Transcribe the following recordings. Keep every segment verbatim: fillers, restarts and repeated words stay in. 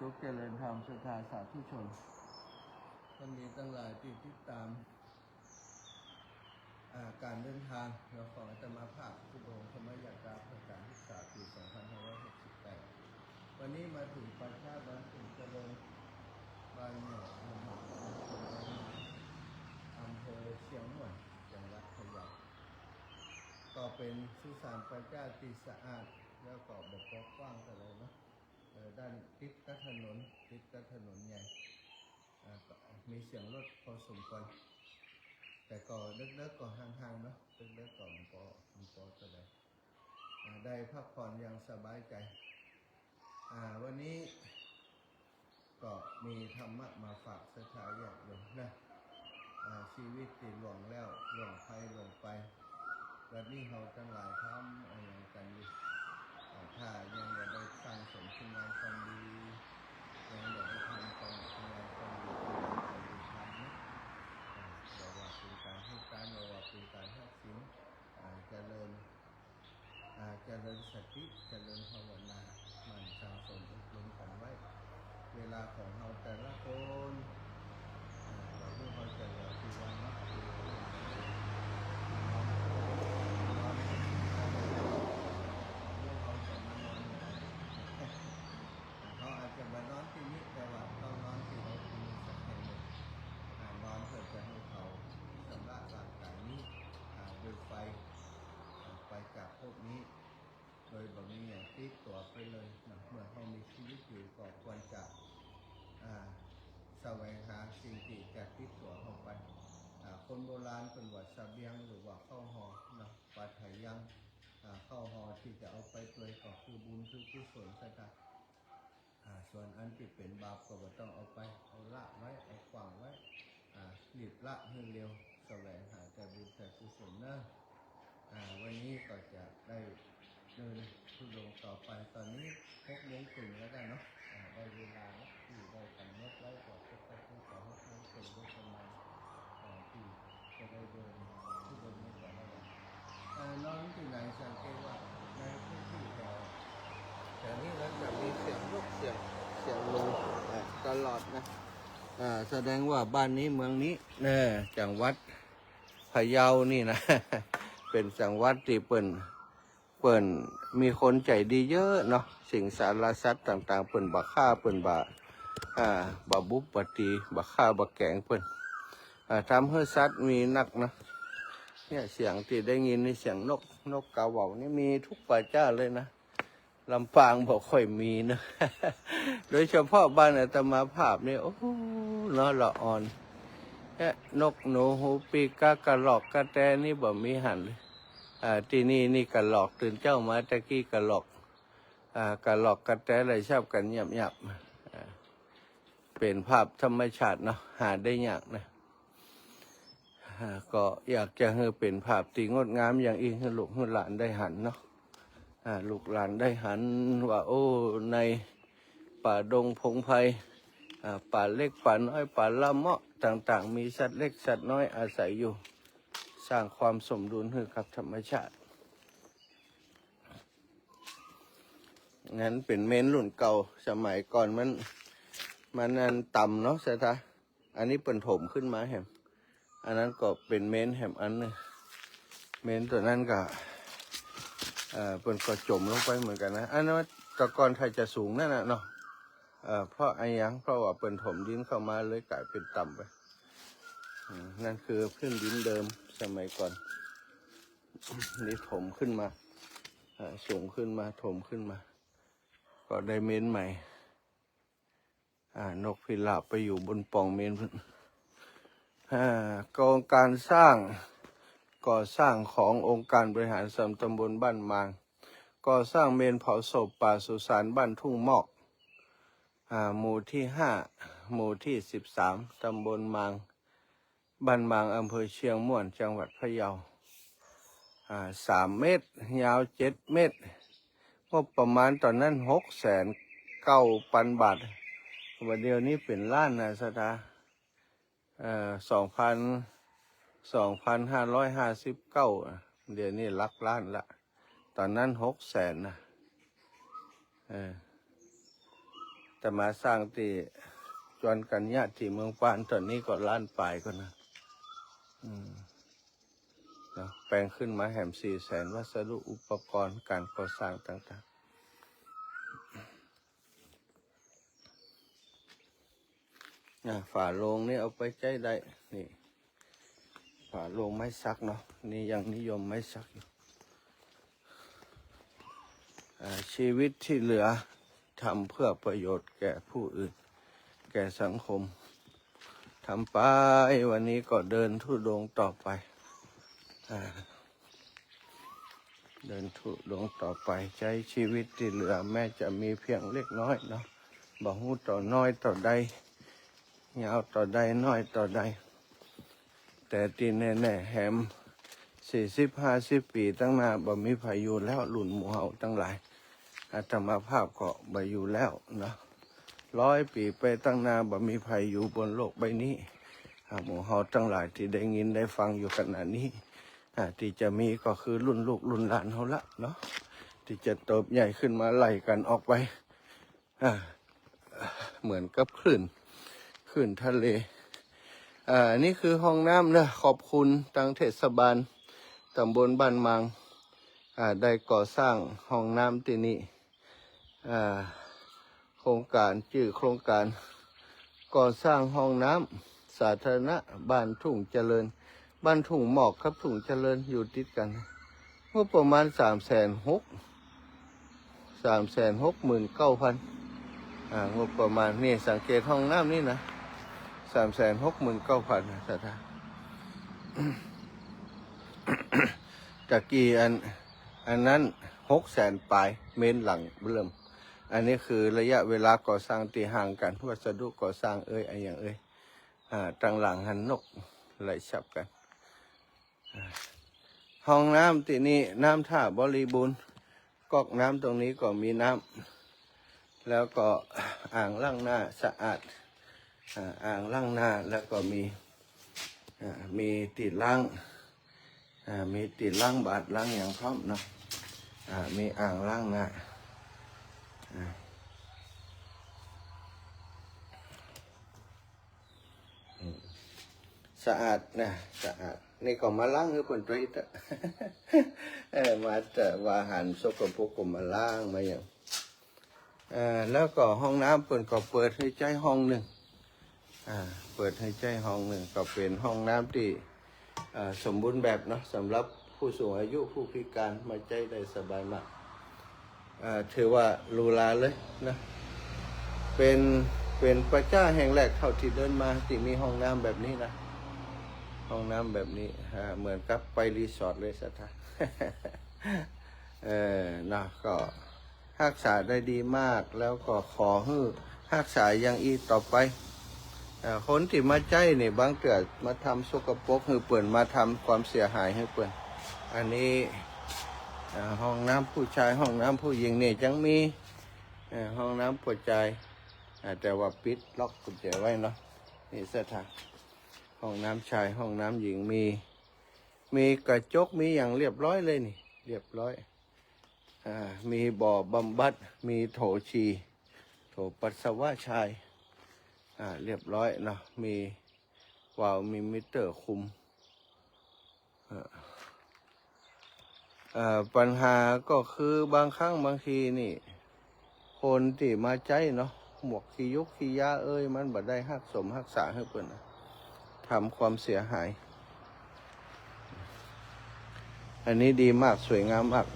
สุขเจริญธรรม ศรัทธาสาธุชน ท่านมีทั้งหลายที่ติดตาม อ่า การเดินทางเนาะ ของอาตมาภาพ ธุดงค์ธรรมยาตรา ประกาศศึกษา ปีสองพันห้าร้อยหกสิบแปด วันนี้มาถึงป่าช้าดอนเข็มเจริญ บ้านหมอก อำเภอเชียงม่วน จังหวัดพะเยา ก็เป๋นสุสานป่าช้าตี้สะอาด แล้วก็บ่ปอกกว้างเต้าใดเนาะ เอ่อ ด้านติดกับถนน ติดกับถนนใหญ่ อ่า ก็มีเสียงรถพอสมควร แต่ก็เดิ็กๆ ก็ห่างๆ เนาะ เดิ็กๆ ก็บ่ปอ บ่ปอเต้าใด อ่า ได้พักผ่อนอย่างสบายใจ อ่า วันนี้ ก็มีธรรมะมาฝากศรัทธาญาติโยมนะ อ่า ชีวิตตี้ล่วงแล้ว ล่วงไป ล่วงไป บัดนี้เฮาตังหลายทำอะหยังกั๋นอยู่ อ่า ถ้ายังบ่ได้สั่งสมคุณงามความดี ยังบ่ได้ทำตามคุณงามความดี ก็อย่าไปทำนะ อ่า บ่ว่าเป๋นก๋านหื้อตาน บ่ว่าเป๋นก๋านฮักศีล อ่า เจริญ อ่า เจริญสติ เจริญภาวนา หมั่นสั่งสมอบรมกั๋นไว้ เวลาของเฮาแต่ละคน อ่า บ่ฮู้เฮาจะเหลือกี่วันเนาะ เฮาจะมานอน เฮาอาจจะมานอนตี้นี้ แต่ว่าต้องนอนตี้ใดตี้นึ่งสักแห่งหนึ่ง อ่า นอนเพื่อจะหื้อเฮาชำระร่างก๋ายนี้ อ่า โดยไป อ่า ไปจากโภคนี้ โดยบ่มีหยังติดตั๋วไปเลยนะ เมื่อเฮามีชีวิตอยู่ก็ควรจะ อ่า แสวงหาสิ่งตี้จะติดตั๋วเฮาไป อ่า คนโบราณเปิ้นว่าเสบียงหรือว่าข้าวห่อนะ ปัจจัยยัง อ่า ข้าวห่อตี้จะเอาไปตวยก็คือบุญคือกุศลศรัทธา อ่า ส่วนอันตี้เป๋นบาปก็บ่ต้องเอาไป เอาละไว้ เอาขว้างไว้ อ่า รีบละหื้อเร็ว แสวงหาแต่บุญแต่กุศลเนาะ อ่า วันนี้ก็จะได้เดินธุดงค์ต่อไป ตอนนี้หกโมงครึ่งแล้วกั๋นเนาะ อ่า ได้เวลาแล้ว ตี้ได้ก๋ำหนดไว้ก็จะไปถึงหกโมงครึ่งโดยประมาณ อ่า ตี้ จะได้เดินธุดงค์นี้ต่อไป เอ่อ นอนตี้ไหน สังเกตว่าในพื้นตี้แถว แถวนี้นะ จะมีเสียงนก เสียง เสียงหนู อ่า ตลอดนะ อ่า แสดงว่าบ้านนี้เมืองนี้ เออ จังหวัดพะเยานี่นะ เป๋นจังหวัดตี้เปิ้น เปิ้นมีคนใจ๋ดีเยอะเนาะ สิงสารสัตว์ต่างๆ เปิ้นบ่ฆ่า เปิ้นบ่ อ่า บ่บุบบ่ตี บ่ฆ่าบ่แก๋งเปิ้น อ่า ทำหื้อสัตว์มีนักนะ เนี่ย เสียงตี้ได้ยินนี่เสียงนก นกกาเหว่านี่มีกู้ป่าจ๊าเลยนะ ลำปางบ่ค่อยมีนะ โดยเฉพาะบ้านอาตมาภาพนี่ โอ้โห เนาะ ละอ่อน เนี่ย นกหนูหูปีกา กะรอกกะแตนี่บ่มีหันเลย อ่า ตี้นี่นี่กะรอก ตื่นเจ๊ามาตะกี้กะรอก อ่า กะรอกกะแตไหลชับกั๋นหยับๆ อ่า เป๋นภาพธรรมชาติเนาะ หาได้ยากนะ อ่า ก็อยากจะหื้อเป๋นภาพตี้งดงามอย่างอี้ หื้อลูกหื้อหลานได้หันเนาะ อ่า ลูกหลานได้หันว่า โอ้ ในป่าดงพงไพร อ่า ป่าเล็กป่าน้อย ป่าละเมาะต่างๆ มีสัตว์เล็กสัตว์น้อยอาศัยอยู่ สร้างความสมดุลหื้อกับธรรมชาติ อันนั้นเป๋นเมนรุ่นเก่า สมัยก่อนมัน มันอันต่ำเนาะศรัทธา อันนี้เปิ้นถมขึ้นมาแหม อันนั้นก็เป๋นเมนแหมอันนึ่ง เมนตั๋วนั้นก็ เอ่อ เปิ้นก็จ๋มลงไปเหมือนกั๋นนะ อันนั้นแต่ก่อนถ้าจะสูงนั่นน่ะเนาะ เอ่อ เพราะอะหยัง เพราะว่าเปิ้นถมดินเข้ามาเลยก๋ายเป๋นต่ำไป อืม นั่นคือพื้นดินเดิมสมัยก่อน นี่ถมขึ้นมา อ่า สูงขึ้นมา ถมขึ้นมา ก็ได้เมนใหม่ อ่า นกพิราบไปอยู่บนป่องเมนพุ้น อ่า โครงการสร้าง ก่อสร้างขององค์การบริหารส่วนตำบลบ้านมาง ก่อสร้างเมนเผาศพป่าสุสานบ้านทุ่งมอก อ่า หมู่ที่ห้า หมู่ที่สิบสาม ตำบลมาง บ้านมาง อำเภอเชียงม่วน จังหวัดพะเยา อ่า สามเมตร ยาวเจ็ดเมตร งบประมาณต๋อนนั้นหกแสนเก้าปันบาท บัดเดี๋ยวนี้เป๋นล้านนะศรัทธา เอ่อ สองพัน สองพันห้าร้อยห้าสิบเก้า เดี๋ยวนี้หลักล้านละ ต๋อนนั้นหกแสนนะ เออ ตมาสร้างตี้จวนกัญญะตี้เมืองปาน ต๋อนนี้ก็ล้านป๋ายก่อนนะ อืม เนาะ แป๋งขึ้นมาแหมสี่แสน วัสดุอุปกรณ์ก๋านก่อสร้างต่างๆ อ่ะ ฝาโลงนี่เอาไปใจ๊ได้ นี่ ฝาโลงไม้สักเนาะ นี่ยังนิยมไม้สักอยู่ อ่า ชีวิตตี้เหลือ ทำเพื่อประโยชน์แก่ผู้อื่น แก่สังคม ทำไป วันนี้ก็เดินธุดงค์ต่อไป อ่า เดินธุดงค์ต่อไป ใจ๊ชีวิตตี้เหลือ แม้จะมีเพียงเล็กน้อยเนาะ บ่ฮู้ต่อน้อยต่อใด ยาวต่อใด น้อยต่อใด แต่ตี้แน่ๆ แหม สี่สิบห้าสิบปี๋ตังหน้า บ่มีใผอยู่แล้ว รุ่นหมู่เฮาตังหลาย อาตมาภาพก็บ่อยู่แล้วเนาะ ร้อยปี๋ไปตังหน้า บ่มีใผอยู่บนโลกใบนี้ อ่า หมู่เฮาตังหลายตี้ได้ยินได้ฟังอยู่ขณะนี้ อ่า ตี้จะมีก็คือรุ่นลูกรุ่นหลานเฮาละเนาะ ตี้จะเติบใหญ่ขึ้นมาไล่กั๋นออกไป อ่า เหมือนกับคลื่น คลื่นทะเล อ่า นี่คือห้องน้ำเนาะ ขอบคุณตางเทศบาลต๋ำบลบ้านมาง อ่า ได้ก่อสร้างห้องน้ำตี้นี่ อ่า โครงก๋าน จื้อโครงก๋าน ก่อสร้างห้องน้ำสาธารณะบ้านทุ่งเจริญ บ้านทุ่งหมอกกับทุ่งเจริญอยู่ติดกั๋น งบประมาณสามแสนหก สามแสนหกหมื่นเก้าพัน อ่า งบประมาณนี่ สังเกตห้องน้ำนี่นะ สามแสนหกหมื่นเก้าพัน นะ ตะกี้อัน อันนั้นหกแสนป๋าย เมนหลังเบิ่ม อันนี้คือระยะเวลาก่อสร้างตี้ห่างกั๋น วัสดุก่อสร้างเอย อะหยังเอย อ่า ตางหลังหันนกไล่ฉับกั๋น อ่า ห้องน้ำตี้นี่ น้ำท่าบริบูรณ์ ก๊อกน้ำตรงนี้ก็มีน้ำ แล้วก็อ่างล้างหน้าสะอาด อ่า อ่างล้างหน้า แล้วก็มี อ่า มีตี้ล้าง อ่า มีตี้ล้างบาตรล้างหยังพร้อมเนาะ อ่า มีอ่างล้างหน้า อ่า อืม สะอาดนะ สะอาด นี่ก็มาล้างหื้อเปิ้นตวยเต๊อะ เออ มาเต๊อะ ว่าหันสกปรกก็มาล้างมาหยัง เอ่อ แล้วก็ห้องน้ำเปิ้นก็เปิดหื้อใจ๊ห้องนึ่ง อ่า เปิดหื้อใจ๊ห้องนึ่ง ก็เป๋นห้องน้ำตี้ เอ่อ สมบูรณ์แบบเนาะ สำหรับผู้สูงอายุ ผู้พิการมาใจ๊ได้สบายมาก เอ่อ ถือว่าหรูหราเลยนะ เป๋น เป๋นป่าจ๊าแห่งแรกเต้าตี้เดินมาตี้มีห้องน้ำแบบนี้นะ ห้องน้ำแบบนี้ อ่า เหมือนกับไปรีสอร์ทเลยศรัทธา เออ เนาะ ก็ ฮักษาได้ดีมาก แล้วก็ขอหื้อฮักษาอย่างอี้ต่อไป เอ่อ คนตี้มาใจ๊นี่ บางเตื้อมาทำสกปรกหื้อเปิ้น มาทำความเสียหายหื้อเปิ้น อันนี้ เอ่อ ห้องน้ำผู้ชาย ห้องน้ำผู้หญิงนี่ยังมี เอ่อ ห้องน้ำผู้ชาย อ่า แต่ว่าปิดล็อกกุญแจไว้เนาะ นี่ศรัทธา ห้องน้ำชาย ห้องน้ำหญิง มี มีกระจก มีหยังเรียบร้อยเลยนี่ เรียบร้อย อ่า มีบ่อบำบัด มีโถฉี่ โถปัสสาวะชาย อ่า เรียบร้อยเนาะ มีวาล์ว มีมิเตอร์คุม อ่า เอ่อ ปัญหาก็คือบางครั้งบางทีนี่ คนตี้มาใจ๊เนาะ หมวกขี้ยุกขี้ย้าเอย มันบ่ได้ฮักสมฮักษาหื้อเปิ้นนะ ทำความเสียหาย อันนี้ดีมาก สวยงามมาก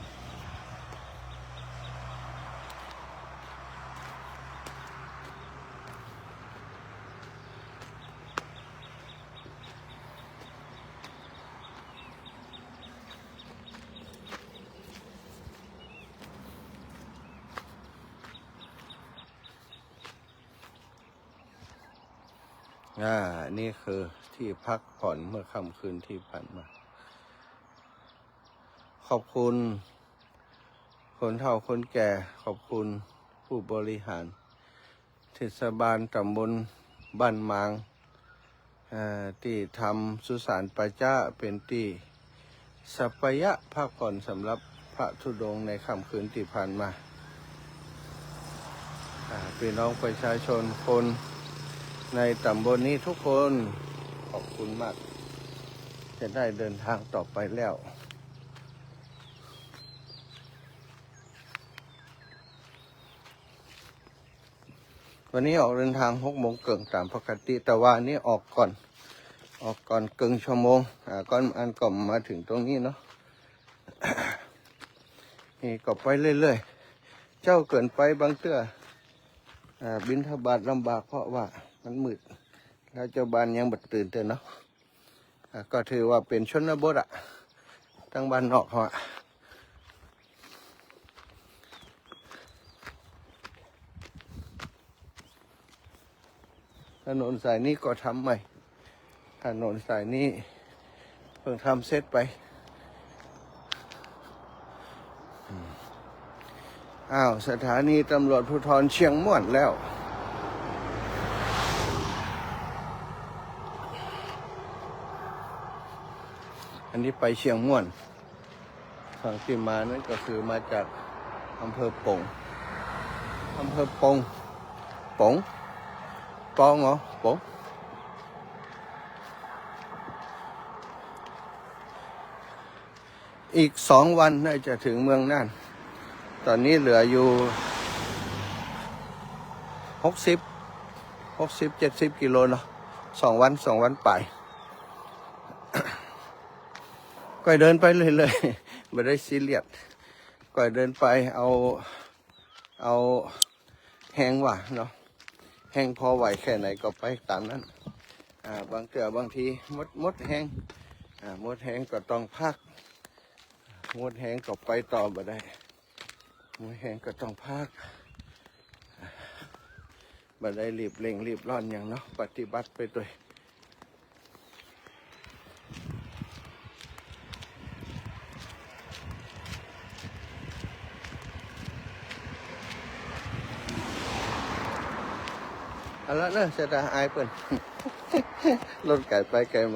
อ่า นี่คือตี้พักผ่อนเมื่อค่ำคืนตี้ผ่านมา ขอบคุณคนเฒ่าคนแก่ ขอบคุณผู้บริหาร เทศบาลต๋ำบลบ้านมาง เอ่อ ตี้ทำสุสานป่าจ๊าเป๋นตี้สัปปายะพักผ่อนสำหรับพระธุดงค์ในค่ำคืนตี้ผ่านมา อ่า พี่น้องประชาชนคนในตำบลนี้ทุกคน ขอบคุณมาก จะได้เดินทางต่อไปแล้ว วันนี้ออกเดินทางหกโมงเกิ่งต๋ามปกติ แต่วานี้ออกก่อน ออกก่อนเกิ่งชั่วโมง อ่า ก่อนอันก็มาเถิงตรงนี้เนาะ นี่ก็ไปเรื่อยๆ เจ๊าเกินไปบางเตื้อ อ่า บิณฑบาตลำบากเพราะว่ามันมืด แล้วเจ้าบ้านยังบ่ตื่นเตื้อเนาะ อ่า ก็ถือว่าเป๋นชนบทอะ ตังบ้านนอกเขาอะ ถนนสายนี้ก็ทำใหม่ ถนนสายนี้เพิ่งทำเสร็จไป อ้าว สถานีตำรวจภูธรเชียงม่วนแล้ว อันนี้ไปเชียงม่วน ฝั่งตี้มานั้นก็คือมาจากอำเภอป๋ง อำเภอป๋ง ป๋ง ป๋งเหรอ ป๋ง อีกสองวันน่าจะถึงเมืองน่าน ต๋อนนี้เหลืออยู่หกสิบ หกสิบ เจ็ดสิบกิโลเนาะ สองวัน สองวันป๋าย ก้อยเดินไปเรื่อยๆ บ่ได้ซีเรียส ก้อยเดินไปเอา เอาแฮงว่าเนาะ แฮงพอไหวแค่ไหนก็ไปต๋ามนั้น อ่า บางเตื้อบางทีหมด หมดแฮง อ่า หมดแฮงก็ต้องพัก หมดแฮงก็ไปต่อบ่ได้ หมดแฮงก็ต้องพัก บ่ได้รีบเร่งรีบร้อนหยังเนาะ ปฏิบัติไปตวย เอาละเนอะ จะได้อายเปิ้น รถไก๋ไปไก๋มา